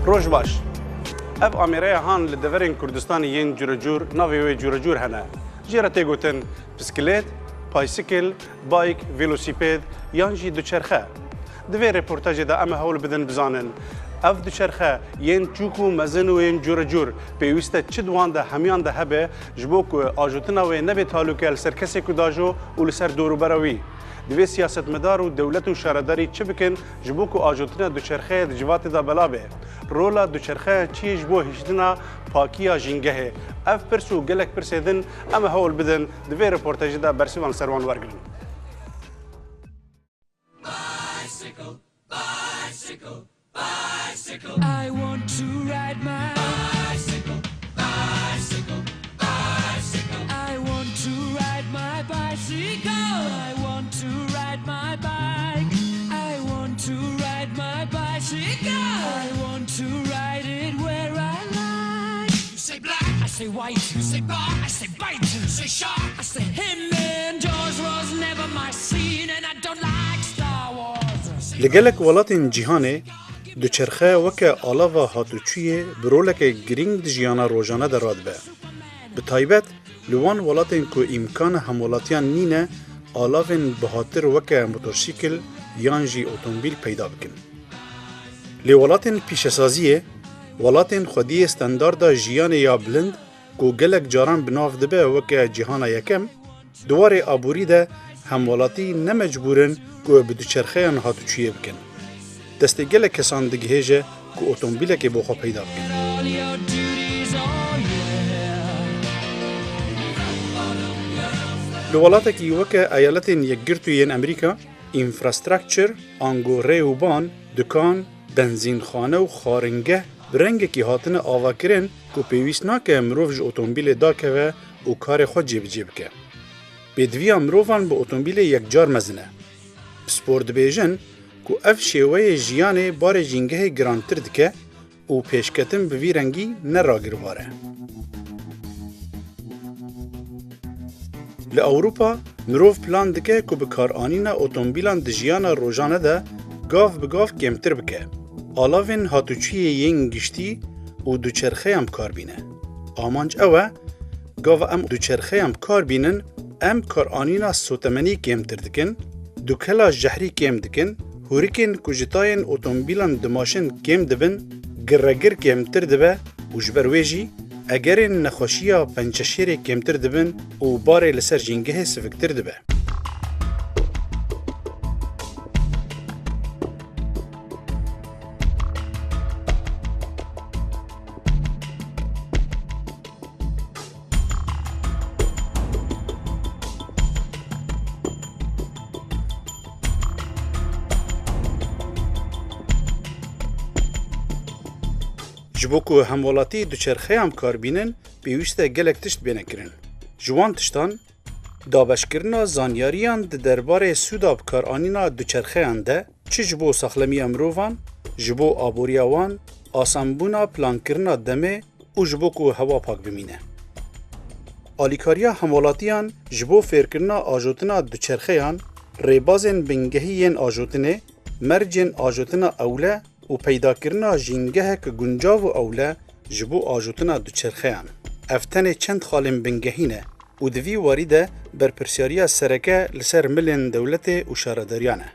Roj baş. Ev amêreya han li deverên Kurdistanê yên curecur navê wê curecur hene. Jê re tê gotin piskilêt, paysikil, bayk, velosîpêd yan jî duçerxe. Di vê reportajê de em ê hewl bidin bizanin ev duçerxe yên çûk û mezin û yên curecur pêwîst e çi di wan de hemiyan de hebe ji bo ku ajotina wê nebe talûke li ser kesê ku dajo û li ser dorûbera wî. Divê siyasetmedar û dewlet û şaredarî çi bikin ji bo ku ajotina duçerxeyê di civatê de bela be? Rola duçerxeyan çi ye ji bo hiştina pakiya jîngehê? Ev pirs û gelek pirsê din em ê hewl bidin di vê reportajê de bersivan li ser wan wergirin. Li gelek welatên cîhanê duçerxe weke alava hatûçûyê bi roleke girîng di jiyana rojane de radibe. Bi taybet li wan welatên ku îmkana hemwelatiyan nîne alavên bihatir weke motorsîkil yan jî otomobîl peyda bikin. Lê welatên pîşesaziyê, welatên xwediyê standarda jiyanê ya bilind ku gelek caran bi nav dibe weke cîhana yekem, di warê aborî de hemwelatî ne mecbûr in ku bi duçerxeyan hatûçûyê bikin. Destê gelek kesan digihêje ku otomobîlekê bo xwe peyda bikin. Li welatekî weke Eyaletên Yekgirtû yên Amerîka, înfrastructure ango rê û ban, dikan, benzînxane û xwaringeh bi rengekî hatine avakirin ku pêwîst nake mirov ji otomobîlê dakeve û karê xwe cêbicê bike. Pêdiviya mirovan bi otomobîlê yekcar mezin e. Pispor dibêjin ku ev şêweyê jiyanê barê jîngehê girantir dike û pêşketin bi vî rengî ne ragirbar e. Li Ewropa mirov plan dike ku bikaranîna otomobîlan di jiyana rojane de gav bi gav kêmtir bike, alavên hatûçûyê yên giştî û duçerxeyan bi kar bîne. Amanc ew e gava em duçerxeyan bi kar bînin, em karanîna sotemenî kêmtir dikin, dûkela jehrî kêm dikin, hûrikên ku ji tayên otomobîlan dimaşin kêm dibin, giregir kêmtir dibe û ji ber wê jî egerên nexweşiya pençeşêrê kêmtir dibin û barê li ser jîngehê siviktir dibe. Ji bo ku hemwelatî duçerxeyan bi kar bînin, pêwîst e gelek tişt bêne kirin. Ji wan tiştan, dabeşkirina zanyariyan di derbarê sûda bikaranîna duçerxeyan de, çi ji bo saxlemiya mirovan, ji bo aboriya wan, asanbûna plankirina demê û ji bo ku hewa pak bimîne. Alîkariya hemwelatiyan ji bo fêrkirina ajotina duçerxeyan, rêbazên bingehî yên ajotinê, mercên ajotina ewle û peydakirina jîngehek guncav û ewle ji bo ajotina duçerxeyan. Ev tenê çend xalên bingehî ne û di vî warî de berpirsyariya sereke li ser milên dewletê û şaredariyan e.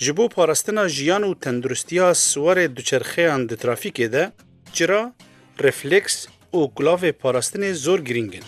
Ji bo parastina jiyan û tenduristiya siwarê duçerxeyan di trafîkê de, çira, refleks û kulavê parastinê zor girîng in.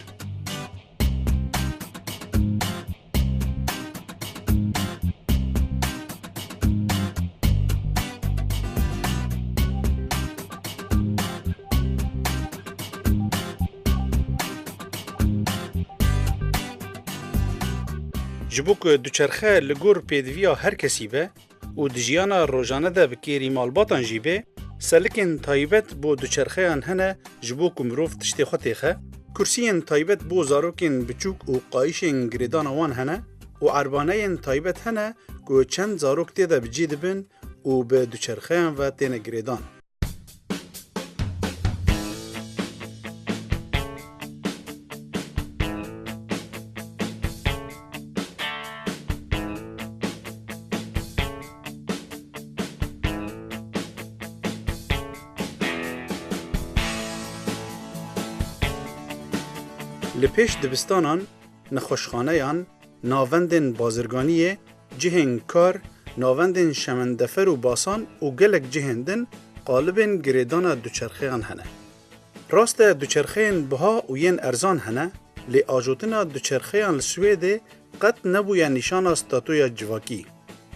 Ji bo ku duçerxe li gor pêdiviya her kesî be û di jiyana rojane de bi kêrî malbatan jî bê, selikên taybet bo duçerxeyan hene ji bo ku mirov tiştê xwe têxe, kursiyên taybet bo zarokên biçûk û qayîşên girêdana wan hene û erbaneyên taybet hene ku çend zarok tê de bi cî dibin û bi duçerxeyan ve têne girêdan. Li pêş dibistanan, nexweşxaneyan, navendên bazirganiyê, cihên kar, navendên şemendefer û basan û gelek cihên din qalibên girêdana duçerxeyan hene. Rast e duçerxeyên biha û yên erzan hene, lê ajotina duçerxeyan li Swêdê qet nebûye nîşana statuya civakî.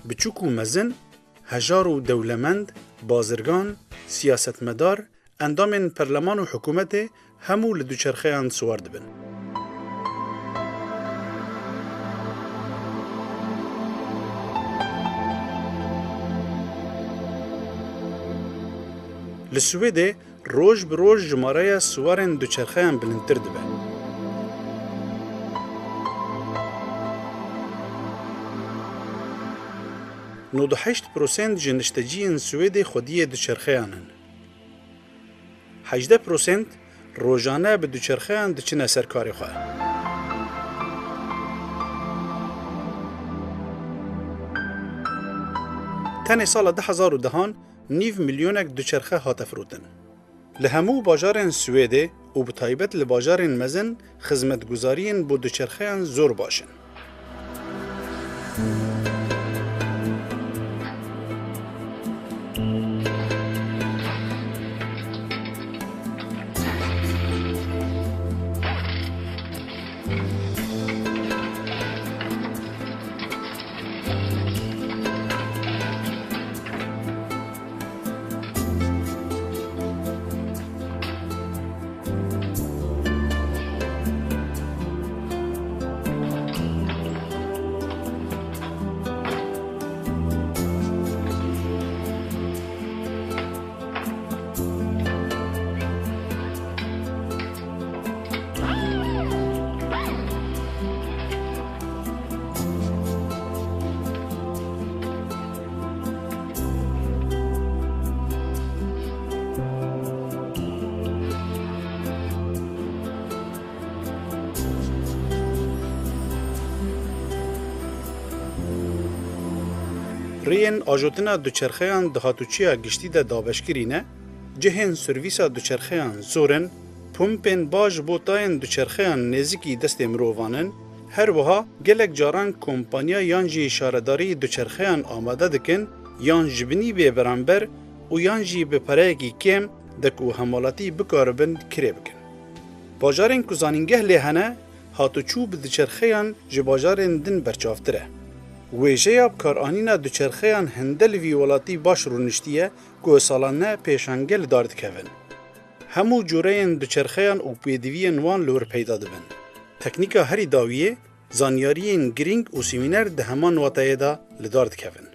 Biçûk û mezin, hejar û dewlemend, bazirgan, siyasetmedar, Endamên perleman û hikûmetê hemû li duçerxeyan siwar dibin. Li Swêdê roj bi roj jimareya siwarên duçerxeyan bilindtir dibe. 98 prosent ji nişteciyên Swêdê xwediyê duçerxeyan in. 18 prosent rojane bi duçerxeyan diçine ser karê xwe. Tenê sala 2010an nîv milyonek duçerxe hate firotin. Li hemû bajarên Swêdê û bi taybet li bajarên mezin xizmetguzariyên bo duçerxeyan zor baş in. Rêyên ajotina duçerxeyan di hatûçiya giştî de dabeşkirî ne, cihên servîsa duçerxeyan zor in, pumpên ba ji bo tayên duçerxeyan nêzikî destê mirovan in, her wiha gelek caran kompanya yan jî şaredarî duçerxeyan amade dikin yan ji binî bê beramber û yan jî bi pereyekî kêm de ku hemwelatî bikaribin kirê bikin. Bajarên ku zanîngeh lê hene, hatûçû bi duçerxeyan ji bajarên din berçavtir e. Wêjeya bikaranîna duçerxeyan hinde li vî welatî baş rûniştiye ku salane pêşange li dar dikevin. Hemû cureyên duçerxeyan û pêdiviyên wan li wir peyda dibin. Teknîka herî dawiyê, zanyariyên girîng û semîner di heman wateyê de li dar dikevin.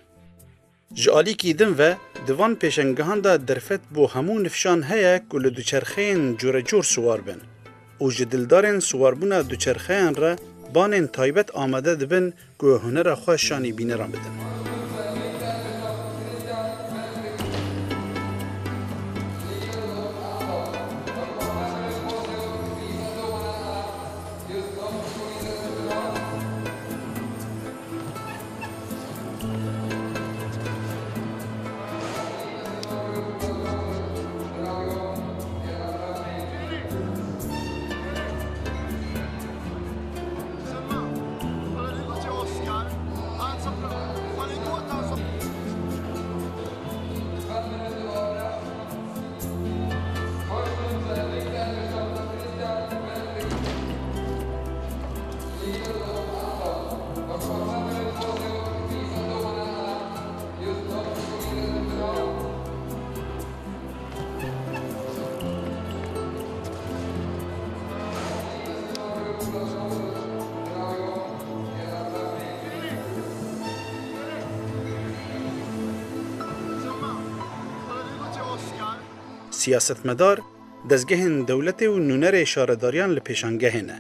Ji alîkî din ve di van pêşengehan de derfet bo hemû nifşan heye ku li duçerxeyên curecur siwar bin û ji dildarên siwarbûna duçerxeyan re banên taybet amade dibin ku hunera xwe şanî bîneran bidin. Siyasetmedar, dezgehên dewletê û nûnerê şaredariyan li pêşangehê ne.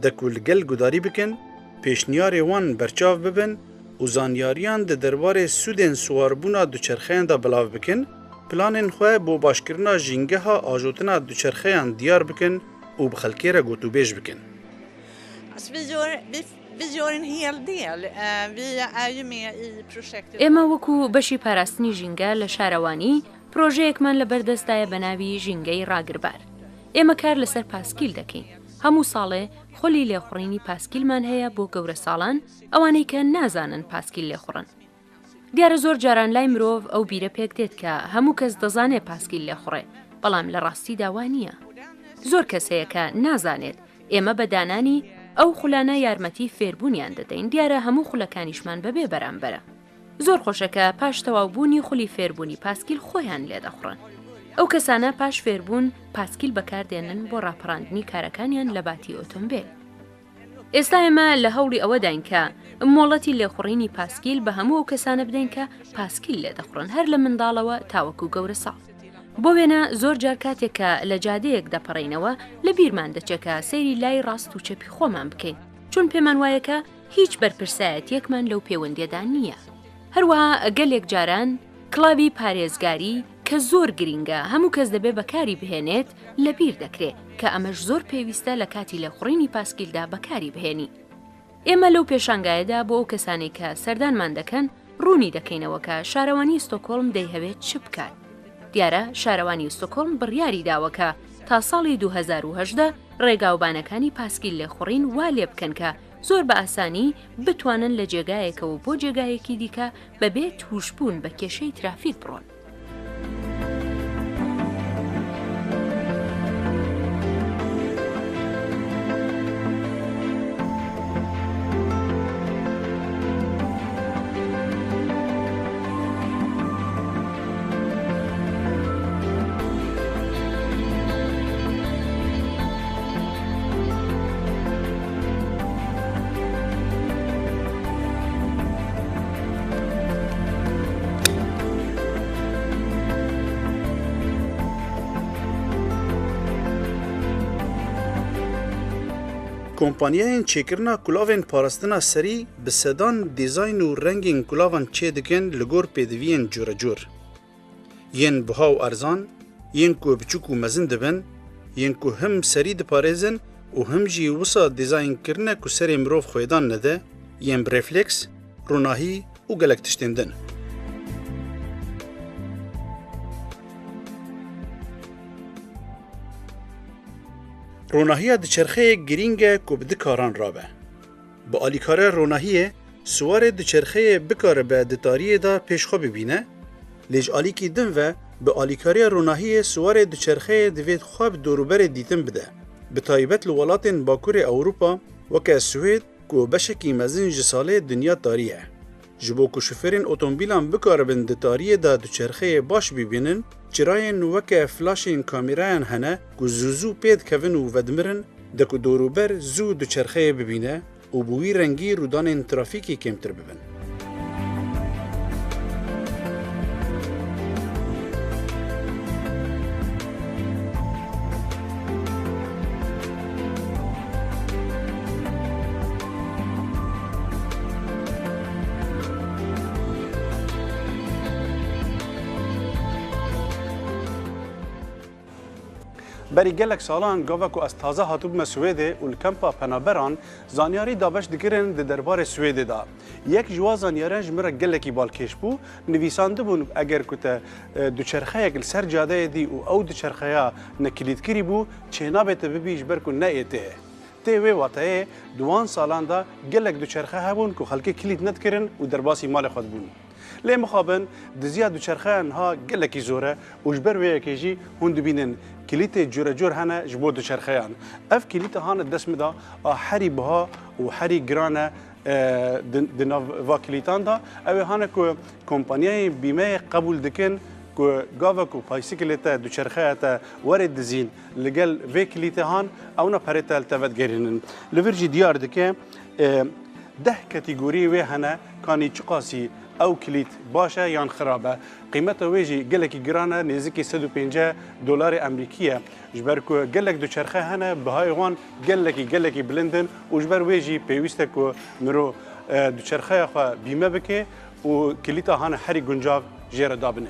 De ku li gel gudarî bikin, pêşniyarê wan berçav bibin û zanyariyan di derbarê sûdên siwarbûna duçerxeyan de belav bikin, planên xwe bo başkirina jîngeha ajotina duçerxeyan diyar bikin û bi xelkê re gotûbêj bikin. ئێمە وەکو بەشی پاراستنی ژینگە لە شارەوانی، پرۆژەیەکمان لەبەردەستدایە بەناوی ژینگەی ڕاگربار. ئێمە کار لەسەر پاسکیل دەکەین. هەموو ساڵێ خولی لێخوڕینی پاسکیلمان هەیە بۆ گەورەساڵان، ئەوانەی کە نازانن پاسکیل لێخوڕن. دیارە زۆر جاران لای مرۆڤ ئەو بیرە پێک دێت کە هەموو کەس دەزانێ پاسکیل لێخوڕێ، بەڵام لە ڕاستیدا وا نییە. زۆر کەس هەیە کە نازانێت. ئێمە بە دانانی ئەو خولانە یارمەتی فێربوونیان دەدەین، دیارە هەموو خولەکانیشمان بەبێ بەرامبەرە. زۆر خۆشە کە پاش تەواو بوونی خولی فێربوونی پاسکیل خۆیان لێدەخوڕن. ئەو کەسانە پاش فێربوون پاسکیل بەکاردێنن بۆ ڕاپەڕاندنی کارەکانیان لە باتی ئۆتۆمبێل. ئێستا ئێمە لە هەوڵی ئەوەداین کە مۆڵەتی لێخوڕینی پاسکیل بە هەموو ئەو کەسانە بدەین کە پاسکیل لێدەخوڕن هەر لە منداڵەوە تاوەکو گەورەساڵ. بۆ وێنە زۆر جار کاتێک کە لە جادەیەک دەپەڕینەوە لە بیرمان دەچێت کە سەیری لای ڕاست و چەپی خۆمان بکەین چون پێمان وایە کە هیچ بەرپرسایەتییەکمان لەو پێوەندییەدا نییە. هەروەها گەلێک جاران کڵاوی پارێزگاری کە زۆر گرینگە هەموو کەس دەبێ بەکاری بهێنێت لەبیر دەکرێ کە ئەمەش زۆر پێویستە لە کاتی لێخوڕینی پاسکیلدا بەکاری بهێنی. ئێمە لەو پێشانگایەدا بۆ ئەو کەسانەی کە سەردانمان دەکەن ڕوونی دەکەینەوە کە شارەوانی ستۆکۆڵم دەیهەوێت چ بکات. دیارە شارەوانی ستۆکۆڵم بڕیاری داوە کە تا ساڵی 2018 ڕێگاوبانەکانی پاسکیل لێخوڕین وا لێبکەن کە زۆر بە ئاسانی بتوانن لە جێگایەکەوە بۆ جێگایەکی دیکە بەبێ تووشبوون بە کێشەی ترافیک بڕۆن. Kompanyayên çêkirina kulavên parastina serî bi sedan dîzayn û rengên kulavan çêdikin li gor pêdiviyên curecur. Yên biha û erzan, yên ku biçûk û mezin dibin, yên ku him serî diparêzin û him jî wisa dîzayn kirine ku serê mirov xwêdan nede, yên bi refleks, ronahî û gelek tiştên din. Ronahiya duçerxeyê girîng e ku bi du karan rabe. Bi alîkariya ronahiyê, siwarê duçerxeyê bikaribe di tariyê de pêş xwe bibîne, lê ji alîkî din ve bi alîkariya ronahiyê siwarê duçerxeyê divê xwe bi dorûberê dîtin bide. Bi taybet li welatên bakurê Ewropa weke Swêd ku beşekî mezin ji salê dinya tarî ye. Ji bo ku şofêrên otomobîlan bikaribin di tariyê de duçerxeyê baş bibînin, çirayên weke flaşên kamîrayan hene ku zû zû pê dikevin û vedimirin, de ku dorûber zû duçerxeyê bibîne û bi wî rengî rûdanên trafîkê kêmtir bibin. Berî gelek salan gava ku ez taze hatibûme Swêdê û li kempa penaberan zanyarî dabeş dikirin di derbarê Swêdê de. Yek ji wan zanyariyan ji min re gelekî balkêş bû, nivîsandibûn eger ku te duçerxeyek li ser cadeyê dî û ew duçerxeya nekilîtkirî bû, çênabe te bibî ji ber ku ne ê tê ye. Tê wê wateyê di wan salan de gelek duçerxe hebûn ku xelkê kilît nedikirin û derbasî malê xwe dibûn. Lê mixabin diziya duçerxeyan niha gelekî zor e û ji ber wê yekê jî hûn dibînin kilîtê curecur hene ji bo duçerxeyan. Ev kilîta hane dest min de a herî biha û herî giran e di nav va kilîtan de. Ew ê hane ku kompanyayên bîmeyê qebûl dikin ku gava ku paysikilê te, duçerxeya te were dizîn li gel vê kilîtê han ewna perê te li te vedigerînin. Li vir jî diyar dike deh ketîgorî wê hene kanî çiqasî. ew kilît baş e yan xirab e. Qîmeta wê jî gelekî giran e, nêzîkî 150 dolarê Emrîkî ye. Ji ber ku gelek duçerxe hene, bihayê wan gelekî gelekî bilind in û ji ber wê jî pêwîst e ku mirov duçerxeya xwe bîme bike û kilîta hane herî guncav jê re dabine.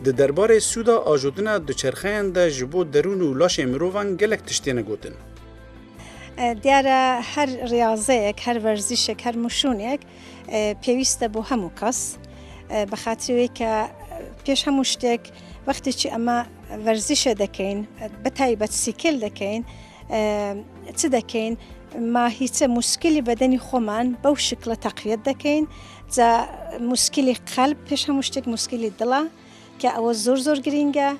Di derbarê sûda ajotina duçerxeyan de ji bo derûn û laşê mirovan gelek tişt têne gotin. Diyar e her riyazeyek, her werzîşek, her muşûnêk pêwîst e bo hemû kes. Bi xatirê wê ke pêş hemû ştêk wextê çi ema werzîşe dekeyn, bi taybet sîkêl dekeyn, çi dekeyn ma hîçe muskilî bedenî xweman bew şikle teqwiyet dekeyn. Ca muskilî qelb pêş hemû ştêk muskilî dil e کە ئەوە زۆر زۆر گرینگە.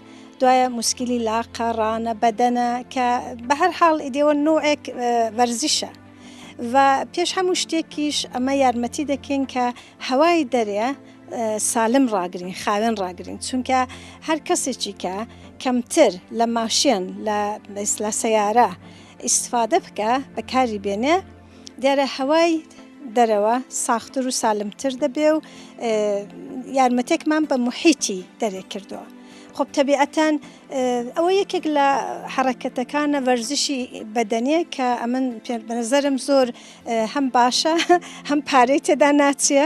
دوایە موسکیلی لاقە، ڕانە، بەدەنە کە بە هەر حاڵ ئیدێوە نوعێک وەرزشە و پێش هەموو شتێکیش ئەمە یارمەتی دەکەین کە هەوای دەرێ سالم ڕاگرین، خاوێن ڕاگرین، چونکە هەر کەسێکی کە کەمتر لە ماشێن لە لە سەیارە ئیستفادە بکە بەکاری بێنێ دیارە هەوای دەرەوە ساختر و سالمتر دەبێ و یارمەتێکمان بە محیتی دەرێ کردووە. خب تەبیعەتەن ئەوە یەکێک لە حەڕەکەتەکانە وەرزشی بەدەنیە کە ئەمن بە نەزەرم زۆر هەم باشە هەم پارەی تێدا ناچێ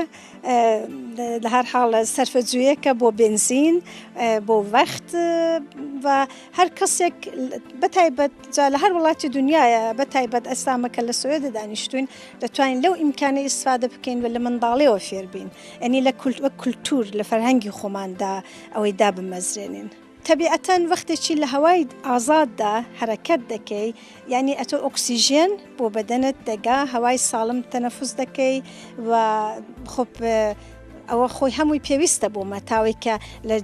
لە هەر حاڵ سەرفەجوویەکە بۆ بنزین بۆ وەخت و هەر کەسێک بەتایبەت جا لە هەر وڵاتی دنیاە بە تایبەت ئەسامە کە لە سوێدە دانیشتوین دەتوانین لەو ئیمکانە ئیسفادە بکەین و لە منداڵیەوە فێر بین ئەنی لە کولت وەک کولتور لە فەرهەنگی خۆماندا ئەوەی دابمەزرێنین. تەبیعەتەن وەختێکی لە هەوای ئازاددا حەرەکەت دەکەی یانی ئەتۆ ئۆکسیژێن بۆ بەدەنت دەگا هەوای ساڵم تەنەفوس دەکەی و خۆپ ئەوە خۆی هەمووی پێویستە بۆ مەتاوەی کە لە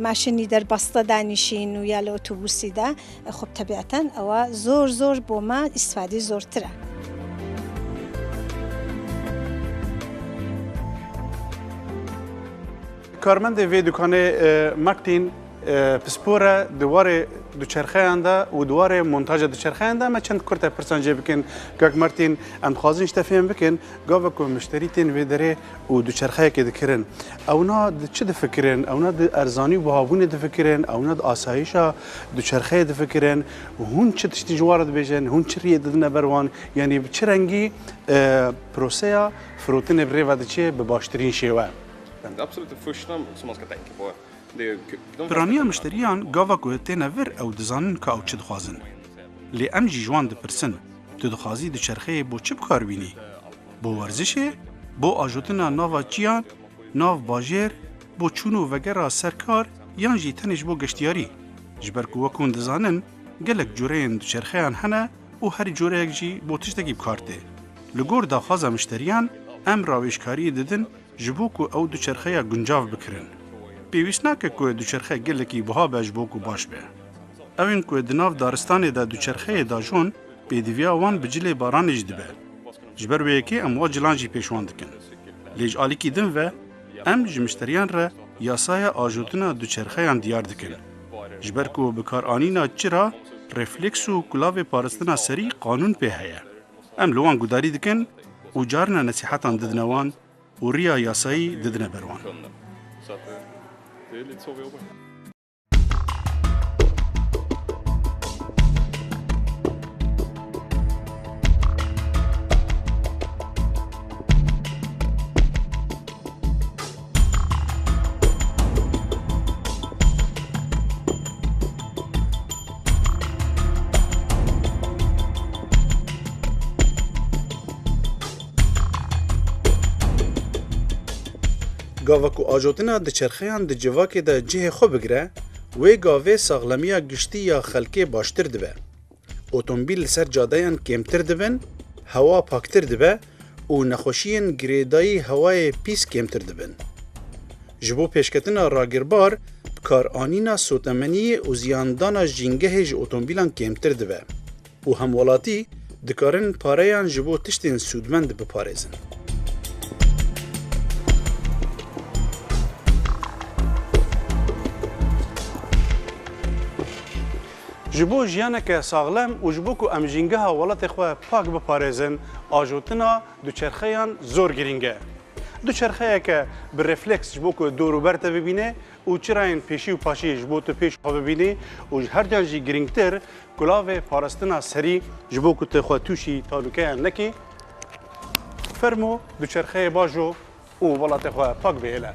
ماشێنی دەربەستە دانیشین و یا لە ئۆتۆبوسیدا خۆپ تەبیعەتەن ئەوە زۆر زۆر بۆ مە ئیسفادەی زۆرترە. کارمەندê vê dukanê Martin pispor e di warê duçerxeyan de û di warê montaja duçerxeyan de me çend kurte pirsan jê bikin. Kak Martin em dixwazin ji te fêm bikin gava ku müşterî tên vê derê û duçerxeyekê dikirin. Ewna di çi difikirin? Ewna di erzanî û bihabûnê difikirin, ewna di asayîşa duçerxeyê difikirin. Hûn çi tiştî ji wan re dibêjin? Hûn çi riyê didine ber wan? Yanî bi çi rengî proseya firotinê bi rê ve diçe bi baştirîn şêwe? Piraniya müşteriyan gava ku têne vir ew dizanin ka ew çi dixwazin. Lê em jî ji wan dipirsin, tu dixwazî duçerxeyê bo çi bikar bînî? Bo werzişê, bo ajotina nava çiyan, nav bajêr, bo çûn û vegera ser kar yan jî tenê ji bo geştyarî. Ji ber ku wek hûn dizanin gelek cureyên duçerxeyan hene û her cureyek jî bo tiştekî bikar tê. Li gor daxwaza müşteriyan em rawêjkariyê didin ji bo ku ew duçerxeya guncav bikirin. Pêwîst nake ku duçerxe gelekî biha be ji bo ku baş be. Ewên ku di nav daristanê de duçerxeyê dajon pêdiviya wan bi cilê baranê jî dibe. Ji ber wê yekê em wa cilan jî pêş wan dikin. Lê ji alîkî din ve em ji müşteriyan re yasaya ajotina duçerxeyan diyar dikin. Ji ber ku bikaranîna çira, refleks û kulavê parastina serî qanûn pê heye. Em li wan gudarî dikin û carina nesîhetan didine wan û riya yasayî didine ber wan. Gava ku ajotina duçerxeyan di civakê de cihê xwe bigire, wê gavê saxlemiya giştî ya xelkê baştir dibe. Otomobîl li ser cadeyan kêmtir dibin, hewa paktir dibe û nexweşiyên girêdayî hewayê pîs kêmtir dibin. Ji bo pêşketina ragirbar, bikaranîna sotemeniyê û ziyandana jîngehê ji otomobîlan kêmtir dibe û hemwelatî dikarin pareyan ji bo tiştên sûdmend biparêzin. Ji bo jiyaneke saxlem û ji bo ku em jîngeha welatê xwe pak biparêzin, ajotina duçerxeyan zor girîng e. Duçerxeyeke bi refleks ji bo ku dor û ber te bibîne û çirayên pêşî û paşî ji bo tu pêş xwe bibînî û ji herduyan jî girîngtir kulavê parastina serî ji bo ku tu xwe tûşî talûkeyan nekî. Fermo duçerxeyê bajo û welatê xwe pak bihêle.